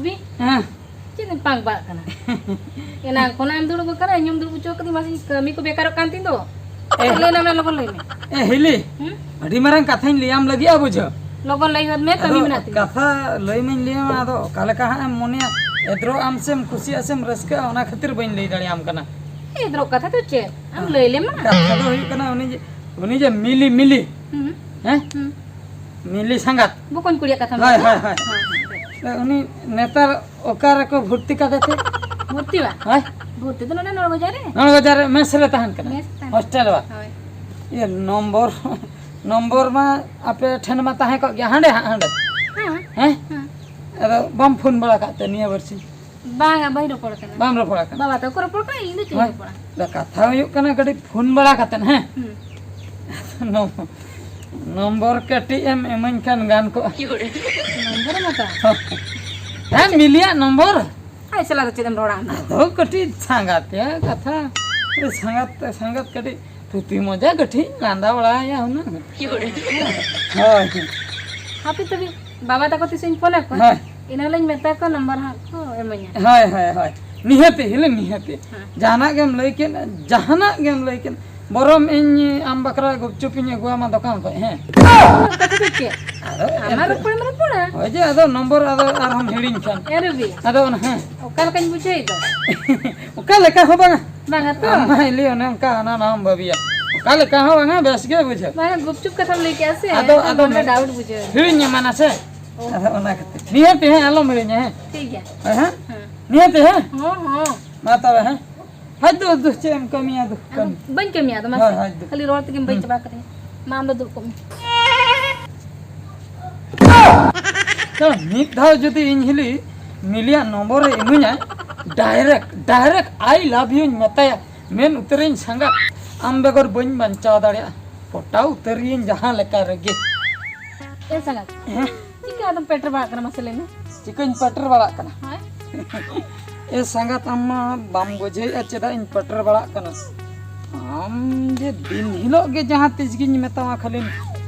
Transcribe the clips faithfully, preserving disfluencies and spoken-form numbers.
B? ᱦᱮᱸ᱾ ᱪᱮᱫ ᱮᱢ ᱯᱟᱸᱠ ᱵᱟᱲᱟᱜ ᱠᱟᱱᱟ? ᱮᱱᱟᱝ ᱠᱷᱚᱱᱟᱜ ᱮᱢ ᱫᱩᱲᱩᱵ ᱟᱠᱟᱱᱟ, ᱤᱧ ᱦᱚᱸᱢ ᱫᱩᱲᱩᱵ ᱦᱚᱪᱚ ᱠᱟᱹᱫᱤᱧ, ᱢᱟᱥᱮ ᱠᱟᱹᱢᱤ ᱠᱚ ᱵᱮᱠᱟᱨᱚᱜ ᱠᱟᱱ ᱛᱤᱧ ᱫᱚ᱾ ᱮ᱾ ᱞᱟᱹᱭ ᱞᱮᱢ ᱞᱚᱜᱚᱱ ᱞᱟᱹᱭ ᱢᱮ᱾ ᱮ ᱦᱤᱞᱤ, ᱦᱩᱸ? ᱟᱹᱰᱤ ᱢᱟᱨᱟᱝ ᱠᱟᱛᱷᱟᱧ ᱞᱟᱹᱭᱟᱢ ᱞᱟᱹᱜᱤᱫᱼᱟ ᱵᱩᱡᱷᱟᱹᱣ᱾ ᱞᱚᱜᱚᱱ ᱞᱟᱹᱭ ᱦᱚᱫ ᱢᱮ, ᱠᱟᱹᱢᱤ ᱟᱫᱚ ᱢᱮᱱᱟᱜ ᱛᱤᱧᱟ᱾ ᱠᱟᱛᱷᱟ ᱞᱟᱹᱭ ᱢᱟᱧ ᱞᱟᱹᱭᱟᱢᱟ, ᱟᱫᱚ ᱚᱠᱟ ᱞᱮᱠᱟ ᱦᱟᱸᱜ ᱮᱢ ᱢᱚᱱᱮᱭᱟ, ᱮᱫᱽᱨᱚᱜ ᱟᱢ ᱥᱮᱢ ᱠᱩᱥᱤᱜᱼᱟ ᱥᱮᱢ ᱨᱟᱹᱥᱠᱟᱹᱜᱼᱟ, ᱚᱱᱟ ᱠᱷᱟᱹᱛᱤᱨ ᱵᱟᱹᱧ ᱞᱟᱹᱭ ᱫᱟᱲᱮᱭᱟᱢ ᱠᱟᱱᱟ᱾ ᱮᱫᱽᱨᱚᱜ ᱠᱟᱛᱷᱟ ᱫᱚ ᱪᱮᱫ? ᱟᱢ ᱞᱟᱹᱭ ᱞᱮᱢ ᱢᱟ᱾ ᱠᱟᱛᱷᱟ ᱫᱚ ᱦᱩᱭᱩᱜ ᱠᱟᱱᱟ, ᱩᱱᱤ ᱡᱮ, ᱩᱱᱤ ᱡᱮ ᱢᱤᱞᱤ, ᱢᱤᱞᱤ, ᱦᱩᱸ᱾ ᱦᱮᱸ? ᱦᱩᱸ᱾ ᱢᱤᱞᱤ ᱥᱟᱸᱜᱟᱛ᱾ ᱵᱚᱠᱚᱧ ᱠᱩᱲᱤᱭᱟᱜ ᱠᱟᱛᱷᱟᱢ ᱦᱳᱭ, ᱞᱟᱹᱭ ᱫᱟ? ᱦᱳᱭ, ᱦᱳᱭ᱾ ᱦᱮᱸ, ᱦᱮᱸ᱾ ᱩᱱᱤ ᱱᱮᱛᱟᱨ ᱚᱠᱟ ᱨᱮᱠᱚ ᱵᱷᱚᱨᱛᱤ ᱠᱟᱫᱮ ᱛᱮ? ᱵᱷᱚᱨᱛᱤ ᱵᱟ? ᱦᱳᱭ᱾ ᱵᱷᱚᱨᱛᱤ ᱫᱚ ᱱᱚᱰᱮ ᱱᱚᱲ ᱵᱟᱡᱟᱨ ᱨᱮ᱾ ᱱᱚᱲ ᱵᱟᱡᱟᱨ ᱨᱮ ᱢᱮᱥ ᱨᱮ ᱛᱟᱦᱮᱱ ᱠᱟᱱᱟ? ᱢᱮᱥ ᱨᱮ ᱛᱟᱦᱮᱱ ᱦᱳᱥᱴᱮᱞ ᱵᱟ? ᱦᱳᱭ᱾ ᱤᱭᱟᱹ, ᱱᱚᱢᱵᱚᱨ, ᱱᱚᱢᱵᱚᱨ ᱢᱟ ᱟᱯᱮ ᱴᱷᱮᱱ ᱢᱟ ᱛᱟᱦᱮᱸ ᱠᱚᱜ ᱜᱮᱭᱟ, ᱦᱟᱸᱰᱮ ᱦᱟᱸᱜ, ᱦᱟᱸᱰᱮ᱾ ᱦᱮᱸ᱾ ᱦᱮᱸ? ᱦᱮᱸ᱾ ᱟᱫᱚ ᱵᱟᱢ ᱯᱷᱳᱱ ᱵᱟᱲᱟ ᱠᱟᱜ ᱛᱮ ᱱᱤᱭᱟᱹ ᱵᱟᱨᱥᱤᱧ? ᱵᱟᱝᱟ, ᱵᱟᱹᱧ ᱨᱚᱯᱚᱲ ᱠᱟᱱᱟ᱾ ᱵᱟᱢ ᱨᱚᱯᱚᱲ ᱠᱟᱱᱟ? ᱵᱟᱵᱟ ᱛᱟᱠᱚ ᱨᱚᱯᱚᱲ ᱠᱟᱱᱟ, ᱤᱧ ᱫᱚ ᱪᱮᱫ ᱤᱧ ᱦᱳᱭ᱾ ᱨᱚᱯᱚᱲᱟ? ᱟᱫᱚ ᱠᱟᱛᱷᱟ ᱦᱩᱭᱩᱜ ᱠᱟᱱᱟ, ᱠᱟᱹᱴᱤᱡ ᱯᱷᱳᱱ ᱵᱟᱲᱟ ᱠᱟᱛᱮᱫ, ᱦᱮᱸ? ᱦᱩᱸ᱾ ᱱᱚᱢ-, ᱱᱚᱢᱵᱚᱨ ᱠᱟᱹᱴᱤᱡ ᱮᱢ ᱤᱢᱟᱹᱧ ᱠᱷᱟᱱ ᱜᱟᱱ ᱠᱚᱜᱼᱟ᱾ ᱱᱚᱢᱵᱚᱨ ᱮᱢ ᱦᱟᱛᱟᱣᱟ? ᱦᱮᱸ, ᱢᱤᱞᱤᱭᱟᱜ ᱱᱚᱢᱵᱚᱨ᱾ ᱟᱡ ᱥᱟᱞᱟᱜ ᱫᱚ ᱪᱮᱫ ᱮᱢ ᱨᱚᱲᱟ ᱟᱢ ᱫᱚ? ᱟᱫᱚ ᱠᱟᱹᱴᱤᱡ ᱥᱟᱸᱜᱟᱛ ᱭᱟ ᱠᱟᱛᱷᱟ, ᱥᱟᱸᱜᱟᱛ, ᱥᱟᱸᱜᱟᱛ ᱠᱟᱹᱴᱤᱡ ᱛᱷᱩᱛᱤ ᱢᱚᱡᱟ ᱠᱟᱹᱴᱤᱡ ᱞᱟᱸᱫᱟ ᱵᱟᱲᱟᱭᱟ ᱦᱩᱱᱟᱹᱝ᱾ ᱦᱳᱭ᱾ ᱦᱟᱯᱮ ᱛᱚᱵᱮ, ᱵᱟᱵᱟ ᱛᱟᱠᱚ ᱛᱤᱥ ᱤᱧ ᱯᱷᱳᱱ ᱟᱠᱚᱣᱟ᱾ ᱦᱳᱭ᱾ ᱤᱱᱟᱹ ᱦᱤᱞᱳᱜ ᱤᱧ ᱢᱮᱛᱟ ᱠᱚᱣᱟ, ᱱᱟᱢᱵᱟᱨ ᱦᱟᱸᱜ ᱠᱚ ᱮᱢᱟᱹᱧᱟ᱾ ᱦᱳᱭ, ᱦᱳᱭ, ᱦᱳᱭ᱾ ᱱᱤᱦᱟᱹᱛᱤ, ᱦᱤᱞᱤ, ᱱᱤᱦᱟᱹᱛᱤ᱾ ᱦᱮᱸ᱾ ᱡᱟᱦᱟᱱᱟᱜ ᱜᱮᱢ ᱞᱟᱹᱭ ᱠᱮᱫ, ᱡᱟᱦᱟᱱᱟᱜ ᱜᱮᱢ ᱞᱟᱹᱭ ᱠᱮᱫ, ᱵᱚᱨᱚᱢ ᱤᱧ ᱟᱢ ᱵᱟᱠᱷᱨᱟ ᱜᱩᱯᱪᱩᱯ ᱤᱧ ᱟᱹᱜᱩᱣᱟᱢᱟ ᱫᱚᱠᱟᱱ ᱠᱷᱚᱱ, ᱦᱮᱸ᱾ ᱠᱟᱛᱷᱟ ᱫᱚ ᱪᱮᱫ? ᱟᱫᱚ ᱟᱢᱟᱜ ᱮᱱᱛᱮ ᱨᱚᱯᱚᱲᱮᱢ ᱨᱚᱯᱚᱲᱟ᱾ ᱦᱳᱭ ᱡᱮ, ᱟᱫᱚ ᱱᱚᱢᱵᱚᱨ ᱟᱫᱚ ᱟᱨᱦᱚᱸᱢ ᱦᱤᱲᱤᱧ ᱠᱷᱟᱱ᱾ ᱮ ᱨᱚᱵᱤ᱾ ᱟᱫᱚ ᱚᱱᱟ, ᱦᱮᱸ᱾ ᱚᱠᱟ ᱞᱮᱠᱟᱧ ᱵᱩᱡᱷᱟᱹᱣᱮᱫ ᱫᱚ? ᱚᱠᱟ ᱞᱮᱠᱟ ᱦᱚᱸ ᱵᱟᱝᱟ᱾ ᱵᱟᱝᱟ ᱛᱚ? ᱟᱢ ᱢᱟ ᱦᱤᱞᱤ ᱚᱱᱮ ᱚᱱᱠᱟ ᱦᱟᱱᱟ ᱱᱟᱣᱟᱢ ᱵᱷᱟᱹᱵᱤᱭᱟ᱾ ᱚᱠᱟ ᱞᱮᱠᱟ ᱦᱚᱸ ᱵᱟᱝᱟ, ᱵᱮᱥ ᱜᱮ ᱵᱩᱡᱷᱟᱹᱜ᱾ ᱵᱟᱝᱟ, ᱜᱩᱯᱪᱩᱯ ᱠᱟᱛᱷᱟᱢ ᱞᱟᱹᱭ ᱠᱮᱜᱼᱟ ᱥᱮ, ᱟᱫᱚ, ᱮᱱᱠᱷᱟᱱ ᱟᱫᱚ ᱢᱚᱱᱮ ᱰᱟᱣᱩᱴ ᱵᱩᱡᱷᱟᱹᱣ ᱮᱱᱟ᱾ ᱦᱤᱲᱤᱧ ᱮᱢᱟᱱᱟ ᱥᱮ᱾ ᱚ᱾ ᱟᱫᱚ ᱚᱱᱟ ᱠᱷᱟᱹᱛᱤᱨ᱾ ᱱᱤᱦᱟᱹᱛ ᱦᱮᱸ, ᱟᱞᱚᱢ ᱦᱤᱲᱤᱧᱟ, ᱦᱮᱸ᱾ ᱴᱷᱤᱠ ᱜᱮᱭᱟ᱾ ᱦᱮᱸ, ᱦᱮᱸ᱾ ᱦᱮᱸ᱾ ᱱᱤᱦᱟᱹᱛ ᱦᱮᱸ᱾ ᱦᱚᱸ, ᱦᱚᱸ᱾ ᱢᱟ ᱛᱚᱵᱮ, ᱦᱮᱸ᱾ ᱦᱟᱡ ᱫᱚ, ᱫᱩ ᱪᱮᱫ ᱮᱢ ᱠᱟᱹᱢᱤᱭᱟ, ᱫᱩ ᱟᱫᱚ ᱠᱟᱹᱢᱤ᱾ ᱵᱟᱹᱧ ᱠᱟᱹᱢᱤᱭᱟ, ᱟᱫᱚ ᱢᱟᱥᱮ᱾ ᱦᱳᱭ, ᱦᱳᱭ, ᱫᱩ᱾ ᱠᱷᱟᱹᱞᱤ ᱨᱚᱲ ᱛᱮᱜᱮᱢ ᱵᱟᱹᱧ ᱦᱩᱸ᱾ ᱪᱟᱵᱟ ᱠᱟᱹᱫᱤᱧᱟ᱾ ᱢᱟ, ᱟᱢ ᱫᱚ ᱫᱩᱲᱩᱵ ᱠᱚᱜ ᱢᱮ᱾ ᱛᱚ, ᱢᱤᱫ ᱫᱷᱟᱣ ᱡᱩᱫᱤ ᱤᱧ ᱦᱤᱞᱤ ᱢᱤᱞᱤᱭᱟᱜ ᱱᱚᱢᱵᱚᱨᱮ ᱤᱢᱟᱹᱧᱟᱭ, direct, direct I love youᱧ ᱢᱮᱛᱟᱭᱟ, ᱢᱮᱱ ᱩᱛᱟᱹᱨᱟᱹᱧ ᱥᱟᱸᱜᱟᱛ, ᱟᱢ ᱵᱮᱜᱚᱨ ᱵᱟᱹᱧ ᱵᱟᱧᱪᱟᱣ ᱫᱟᱲᱮᱭᱟᱜᱼᱟ, ᱯᱚᱴᱟᱣ ᱩᱛᱟᱹᱨᱤᱭᱟᱹᱧ ᱡᱟᱦᱟᱸ ᱞᱮᱠᱟ ᱨᱮᱜᱮ᱾ ᱮ ᱥᱟᱸᱜᱟᱛ, ᱦᱮᱸ? ᱪᱤᱠᱟᱹ ᱟᱫᱚᱢ ᱯᱮᱴᱮᱨ ᱵᱟᱲᱟᱜ ᱠᱟᱱᱟ, ᱢᱟᱥᱮ ᱞᱟᱹᱭ ᱢᱮ? ᱪᱤᱠᱟᱹᱧ ᱯᱮᱴᱮᱨ ᱵᱟᱲᱟᱜ ᱠᱟᱱᱟ? ᱦᱳᱭ᱾ ᱮ ᱥᱟᱸᱜᱟᱛ, ᱟᱢ ᱢᱟ ᱵᱟᱢ ᱵᱩᱡᱷᱟᱹᱣᱮᱫᱼᱟ ᱪᱮᱫᱟᱜ ᱤᱧ ᱯᱮᱴᱮᱨ ᱵᱟᱲᱟᱜ ᱠᱟᱱᱟ᱾ ᱟᱢ ᱡᱮ ᱫᱤᱱ ᱦᱤᱞᱳᱜ ᱜᱮ ᱡᱟᱦᱟᱸ ᱛᱤᱥ ᱜᱤᱧ ᱢᱮᱛᱟᱢᱟ ᱠᱷᱟᱹᱞᱤ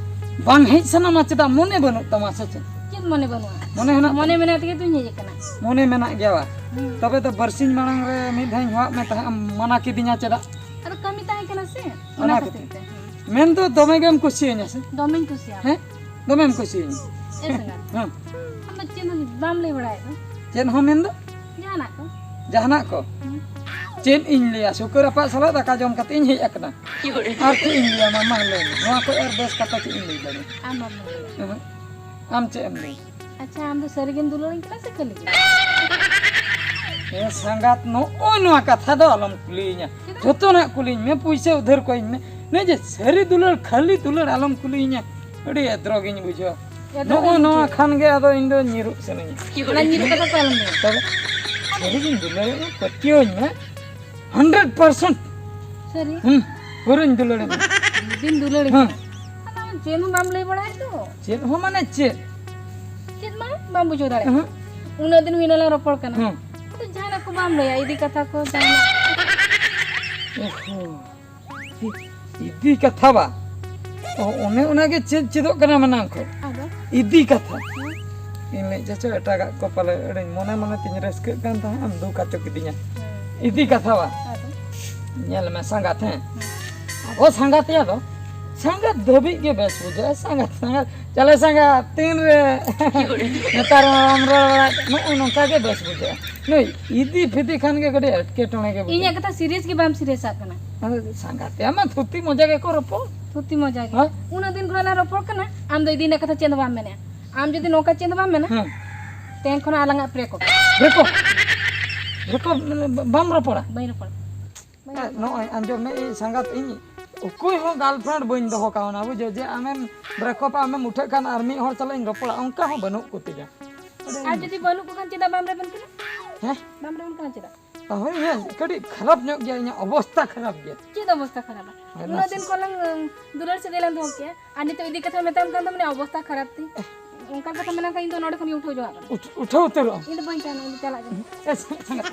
ᱵᱟᱝ ᱦᱮᱡ ᱥᱟᱱᱟᱢᱟ, ᱪᱮᱫᱟᱜ ᱢᱚᱱᱮ ᱵᱟᱹᱱᱩᱜ ᱛᱟᱢᱟ ᱥᱮ ᱪᱮᱫ? ᱪᱮᱫ ᱢᱚᱱᱮ ᱵᱟᱹᱱᱩᱜᱼᱟ᱾ ᱢᱚᱱᱮ ᱦᱮᱱᱟᱜ ᱢᱚᱱᱮ ᱛᱟᱢᱟ? ᱢᱮᱱᱟᱜ ᱛᱮᱜᱮ ᱛᱩᱧ ᱦᱮᱡ ᱟᱠᱟᱱᱟ᱾ ᱢᱚᱱᱮ ᱢᱮᱱᱟᱜ ᱜᱮᱭᱟ ᱵᱟ? ᱦᱩᱸ᱾ ᱛᱚᱵᱮ ᱫᱚ ᱵᱟᱨᱥᱤᱧ ᱢᱟᱲᱟᱝ ᱨᱮ ᱢᱤᱫ ᱫᱷᱟᱣ ᱤᱧ ᱦᱚᱦᱚᱣᱟᱜ ᱢᱮ ᱛᱟᱦᱮᱸᱫ, ᱟᱢ ᱢᱟᱱᱟ ᱠᱤᱫᱤᱧᱟ ᱪᱮᱫᱟᱜ? ᱟᱫᱚ ᱠᱟᱹᱢᱤ ᱛᱟᱦᱮᱸ ᱠᱟᱱᱟ ᱥᱮ, ᱚᱱᱟ ᱚᱱᱟ ᱠᱷᱟᱹᱛᱤᱨ ᱠᱷᱟᱹᱛᱤᱨ ᱛᱮ᱾ ᱛᱮ᱾ ᱢᱮᱱ ᱫᱚ ᱫᱚᱢᱮ ᱜᱮᱢ ᱠᱩᱥᱤᱭᱟᱹᱧᱟ ᱥᱮ? ᱫᱚᱢᱮᱧ ᱠᱩᱥᱤᱭᱟᱢᱟ᱾ ᱦᱮᱸ? ᱫᱚᱢᱮᱢ ᱠᱩᱥᱤᱭᱟᱹᱧᱟ᱾ ᱮ ᱥᱟᱸᱜᱟᱛ, ᱦᱮᱸ᱾ ᱟᱢ ᱫᱚ ᱪᱮᱫ ᱦᱚᱸ ᱵᱟᱢ ᱞᱟᱹᱭ ᱵᱟᱲᱟᱭᱮᱫ ᱫᱚ? ᱪᱮᱫ ᱦᱚᱸ ᱢᱮᱱ ᱫᱚ? ᱡᱟᱦᱟᱱᱟᱜ ᱠᱚ᱾ ᱡᱟᱦᱟᱱᱟᱜ ᱠᱚ? ᱦᱩᱸ᱾ ᱪᱮᱫ ᱤᱧ ᱞᱟᱹᱭᱟ, ᱥᱩᱠᱟᱹ ᱨᱟᱯᱟᱜ ᱥᱟᱞᱟᱜ ᱫᱟᱠᱟ ᱡᱚᱢ ᱠᱟᱛᱮ ᱤᱧ ᱦᱮᱡ ᱟᱠᱟᱱᱟ᱾ ᱟᱨ ᱪᱮᱫ ᱤᱧ ᱞᱟᱹᱭᱟ, ᱢᱟ, ᱢᱟ ᱞᱟᱹᱭ ᱢᱮ, ᱱᱚᱣᱟ ᱠᱷᱚᱡ ᱟᱨ ᱵᱮᱥ ᱠᱟᱛᱷᱟ ᱪᱮᱫ ᱤᱧ ᱞᱟᱹᱭ ᱫᱟᱲᱮᱭᱟᱜᱼᱟ? ᱟᱢ ᱵᱟᱢ ᱞᱟᱹᱭ ᱫᱟᱲᱮᱭᱟᱜᱼᱟ᱾ ᱦᱮᱸ? ᱟᱢ ᱪᱮᱫ ᱮᱢ ᱞᱟᱹᱭᱟ? ᱟᱪᱪᱷᱟ, ᱟᱢ ᱫᱚ ᱥᱟᱹᱨᱤ ᱜᱮᱢ ᱫᱩᱞᱟᱹᱲᱤᱧ ᱠᱟᱱᱟ ᱥᱮ ᱠᱷᱟᱹᱞᱤ ᱜᱮ? ᱮ ᱥᱟᱸᱜᱟᱛ, ᱱᱚᱜᱼᱚᱭ ᱱᱚᱣᱟ ᱠᱟᱛᱷᱟ ᱫᱚ ᱟᱞᱚᱢ ᱠᱩᱞᱤᱭᱤᱧᱟ᱾ ᱪᱮᱫᱟᱜ? ᱡᱷᱚᱛᱚᱱᱟᱜ ᱠᱩᱞᱤᱧ ᱢᱮ, ᱯᱩᱭᱥᱟᱹ ᱩᱫᱷᱟᱹᱨ ᱠᱚᱧ ᱢᱮ᱾ ᱱᱚᱜᱼᱚᱭ ᱡᱮ ᱥᱟᱹᱨᱤ ᱫᱩᱞᱟᱹᱲ, ᱠᱷᱟᱹᱞᱤ ᱫᱩᱞᱟᱹᱲ ᱟᱞᱚᱢ ᱠᱩᱞᱤᱭᱤᱧᱟ᱾ ᱟᱹᱰᱤ ᱮᱫᱽᱨᱚ ᱜᱤᱧ ᱵᱩᱡᱷᱟᱹᱣᱟ᱾ ᱮᱫᱽᱨᱚ ᱱᱚᱜᱼᱚᱭ ᱜᱮᱢ ᱱᱚᱣᱟ ᱵᱩᱡᱷᱟᱹᱣᱟ? ᱠᱷᱟᱱ ᱜᱮ ᱟᱫᱚ ᱤᱧ ᱫᱚ ᱧᱤᱨᱩᱜ ᱥᱟᱱᱟᱧᱟ᱾ ᱚᱱᱟ ᱧᱤᱨᱩᱜ ᱠᱟᱛᱷᱟ ᱠᱚ ᱟᱞᱚᱢ ᱞᱟᱹᱭᱟ᱾ ᱛᱚᱵᱮ ᱥᱟᱹᱨᱤ ᱜᱤᱧ ᱫᱩᱞᱟᱹᱲᱮᱫ ᱢᱮ, ᱯᱟᱹᱛᱭᱟᱹᱣᱟᱹᱧ ᱢᱮ᱾ Hundred percent. ᱥᱟᱹᱨᱤ? ᱦᱩᱸ, ᱯᱩᱨᱟᱹᱧ ᱫᱩᱞᱟᱹᱲᱮᱫ ᱢᱮ᱾ ᱡᱩᱫᱤᱢ ᱫᱩᱞᱟᱹᱲᱤᱧ ᱦᱮᱸ᱾ ᱠᱷᱟᱱ᱾ ᱟᱫᱚ ᱪᱮᱫ ᱦᱚᱸ ᱵᱟᱢ ᱞᱟᱹᱭ ᱵᱟᱲᱟᱭᱮᱫ ᱫᱚ᱾ ᱪᱮᱫ ᱦᱚᱸ ᱢᱟᱱᱮ ᱪᱮᱫ? ᱪᱮᱫ ᱢᱟ ᱵᱟᱢ ᱵᱩᱡᱷᱟᱹᱣ ᱫᱟᱲᱮᱭᱟᱜ ᱦᱮᱸ᱾ ᱠᱟᱱᱟ᱾ ᱩᱱᱟᱹᱜ ᱫᱤᱱ ᱦᱩᱭᱱᱟ ᱞᱟᱝ ᱨᱚᱯᱚᱲ ᱠᱟᱱᱟ᱾ ᱦᱮᱸ᱾ ᱟᱫᱚ ᱡᱟᱦᱟᱱᱟᱜ ᱠᱚ ᱵᱟᱢ ᱞᱟᱹᱭᱟ, ᱤᱫᱤ ᱠᱟᱛᱷᱟ ᱠᱚ ᱡᱟᱦᱟᱱᱟᱜ᱾ ᱳᱦᱳ᱾ ᱤ-, ᱤᱫᱤ ᱠᱟᱛᱷᱟ ᱵᱟ? ᱚ, ᱚᱱᱮ ᱚᱱᱟᱜᱮ ᱪᱮᱫ ᱪᱮᱫᱚᱜ ᱠᱟᱱᱟ ᱢᱟᱱᱟᱝ ᱠᱷᱚᱱ᱾ ᱟᱫᱚ? ᱤᱫᱤ ᱠᱟᱛᱷᱟ᱾ ᱦᱮᱸ᱾ ᱤᱧ ᱞᱟᱹᱭ, ᱪᱮᱫ ᱪᱚ ᱮᱴᱟᱜᱟᱜ ᱠᱚ ᱯᱟᱞᱮ ᱟᱹᱰᱤ ᱢᱚᱱᱮ ᱢᱚᱱᱮ ᱛᱤᱧ ᱨᱟᱹᱥᱠᱟᱹᱜ ᱠᱟᱱ ᱛᱟᱦᱮᱸᱫ, ᱟᱢ ᱫᱩᱠ ᱦᱚᱪᱚ ᱠᱤᱫᱤᱧᱟ᱾ ᱦᱮᱸ᱾ ᱤᱫᱤ ᱠᱟᱛᱷᱟ ᱵᱟ? ᱟᱫᱚ? ᱧᱮᱞ ᱢᱮ ᱥᱟᱸᱜᱟᱛ, ᱦᱮᱸ? ᱦᱮᱸ᱾ ᱟᱵᱚ ᱥᱟᱸᱜᱟᱛ ᱭᱟ ᱫᱚ, ᱥᱟᱸᱜᱟᱛ ᱫᱷᱟᱹᱵᱤᱡ ᱜᱮ ᱵᱮᱥ ᱵᱩᱡᱷᱟᱹᱜᱼᱟ᱾ ᱥᱟᱸᱜᱟᱛ, ᱥᱟᱸᱜᱟᱛ, ᱪᱟᱞᱮ ᱥᱟᱸᱜᱟᱛ, ᱛᱤᱱ ᱨᱮ ᱱᱮᱛᱟᱨ ᱢᱟᱢ ᱨᱚᱲ ᱵᱟᱲᱟᱭᱮᱫ, ᱱᱚᱜᱼᱚ ᱱᱚᱝᱠᱟ ᱜᱮ ᱵᱮᱥ ᱵᱩᱡᱷᱟᱹᱜᱼᱟ᱾ ᱱᱩᱭ ᱤᱫᱤ ᱯᱷᱤᱫᱤ ᱠᱷᱟᱱ ᱜᱮ ᱠᱟᱹᱴᱤᱡ ᱮᱴᱠᱮᱴᱚᱬᱮ ᱜᱮ ᱵᱩᱡᱷᱟᱹᱜᱼᱟ᱾ ᱤᱧᱟᱹᱜ ᱠᱟᱛᱷᱟ ᱥᱤᱨᱤᱭᱟᱥ ᱜᱮ ᱵᱟᱢ ᱥᱤᱨᱤᱭᱟᱥᱟᱜ ᱠᱟᱱᱟ᱾ ᱟᱫᱚ ᱥᱟᱸᱜᱟᱛ ᱭᱟ ᱢᱟ ᱛᱷᱩᱛᱤ ᱢᱚᱡᱟ ᱜᱮᱠᱚ ᱨᱚᱯᱚᱲ᱾ ᱛᱷᱩᱛᱤ ᱢᱚᱡᱟ ᱜᱮ᱾ ᱦᱮᱸ? ᱩᱱᱟᱹᱜ ᱫᱤᱱ ᱠᱷᱚᱱᱟᱜ ᱞᱟᱝ ᱨᱚᱯᱚᱲ ᱠᱟᱱᱟ, ᱟᱢ ᱫᱚ ᱤᱫᱤ ᱨᱮᱱᱟᱜ ᱠᱟᱛᱷᱟ ᱪᱮᱫ ᱦᱚᱸ ᱵᱟᱢ ᱢᱮᱱᱮᱫᱼᱟ᱾ ᱟᱢ ᱡᱩᱫᱤ ᱱᱚᱝᱠᱟ ᱪᱮᱫ ᱦᱚᱸ ᱵᱟᱢ ᱢᱮᱱᱟ, ᱦᱮᱸ᱾ ᱛᱮᱦᱮᱧ ᱠᱷᱚᱱᱟᱜ ᱟᱞᱟᱝᱟᱜ ᱵᱨᱮᱠᱚᱯ᱾ ᱵᱨᱮᱠᱚᱯ? ᱵᱨᱮᱠᱚᱯ ᱢᱟᱱᱮ ᱵᱟᱢ ᱨᱚᱯᱚᱲᱟ? ᱵᱟᱹᱧ ᱨᱚᱯᱚᱲᱟ᱾ ᱵᱟᱹᱧ ᱮ, ᱨᱚᱯᱚᱲᱟ᱾ ᱱᱚᱜᱼᱚᱭ ᱟᱸᱡᱚᱢ ᱢᱮ, ᱤᱧ ᱥᱟᱸᱜᱟᱛ, ᱤᱧ ᱚᱠᱚᱭ ᱦᱚᱸ ᱜᱟᱨᱞᱯᱷᱨᱮᱱᱰ ᱵᱟᱹᱧ ᱫᱚᱦᱚ ᱠᱟᱣᱱᱟ, ᱵᱩᱡᱷᱟᱹᱣ, ᱡᱮ ᱟᱢᱮᱢ ᱵᱨᱮᱠᱚᱯᱟ, ᱟᱢᱮᱢ ᱩᱴᱷᱟᱹᱜ ᱠᱷᱟᱱ ᱟᱨ ᱢᱤᱫ ᱦᱚᱲ ᱥᱟᱞᱟᱜ ᱤᱧ ᱨᱚᱯᱚᱲᱟ, ᱚᱱᱠᱟ ᱦᱚᱸ ᱵᱟᱹᱱᱩᱜ ᱠᱚ ᱛᱤᱧᱟ᱾ ᱟᱨ ᱡᱩᱫᱤ ᱵᱟᱹᱱᱩᱜ ᱠᱚ ᱠᱷᱟᱱ ᱪᱮᱫᱟᱜ ᱵᱟᱢ ᱨᱮᱵᱮᱱ ᱠᱟᱱᱟ? ᱦᱮᱸ? ᱵᱟᱢ ᱨᱮᱵᱮᱱ ᱠᱟᱱᱟ ᱪᱮᱫᱟᱜ? ᱦᱳᱭ, ᱦᱮᱸ, ᱠᱟᱹᱴᱤᱡ ᱠᱷᱟᱨᱟᱯ ᱧᱚᱜ ᱜᱮᱭᱟ, ᱤᱧᱟᱹᱜ ᱚᱵᱚᱥᱛᱟ ᱠᱷᱟᱨᱟᱯ ᱜᱮᱭᱟ᱾ ᱪᱮᱫ ᱚᱵᱚᱥᱛᱟ ᱠᱷᱟᱨᱟᱯᱟ? ᱦᱳᱭ, ᱩᱱᱟᱹᱜ ᱱᱟᱥᱮ᱾ ᱫᱤᱱ ᱠᱷᱚᱱ ᱞᱟᱝ, ᱩᱸ, ᱫᱩᱞᱟᱹᱲ ᱥᱟᱹᱜᱟᱹᱭ ᱞᱟᱝ ᱫᱚᱦᱚ ᱠᱮᱜᱼᱟ, ᱟᱨ ᱱᱤᱛᱚᱜ ᱤᱫᱤ ᱠᱟᱛᱷᱟ ᱢᱮᱛᱟᱢ ᱠᱟᱱ ᱫᱚ ᱢᱟᱱᱮ ᱚᱵᱚᱥᱛᱟ ᱠᱷᱟᱨᱟᱯ ᱛᱤᱧ᱾ ᱚᱱᱠᱟᱱ ᱠᱟᱛᱷᱟ ᱢᱮᱱᱟᱜ ᱠᱷᱟᱱ ᱤᱧ ᱫᱚ ᱱᱚᱰᱮ ᱠᱷᱚᱱ ᱜᱮ ᱩᱴᱷᱟᱹᱣ ᱪᱟᱞᱟᱜ ᱠᱟᱱᱟ᱾ ᱩᱴᱷ-, ᱩᱴᱷᱟᱹᱣ ᱩᱛᱟᱹᱨᱚᱜ ᱟᱢ? ᱤᱧ ᱫᱚ ᱵᱟᱹᱧ ᱛᱟᱦᱮᱱᱟ, ᱤᱧ ᱫᱚ ᱪᱟᱞᱟᱜ ᱠᱟᱱᱟ᱾ ᱮ, ᱥᱟᱸᱜᱟᱛ,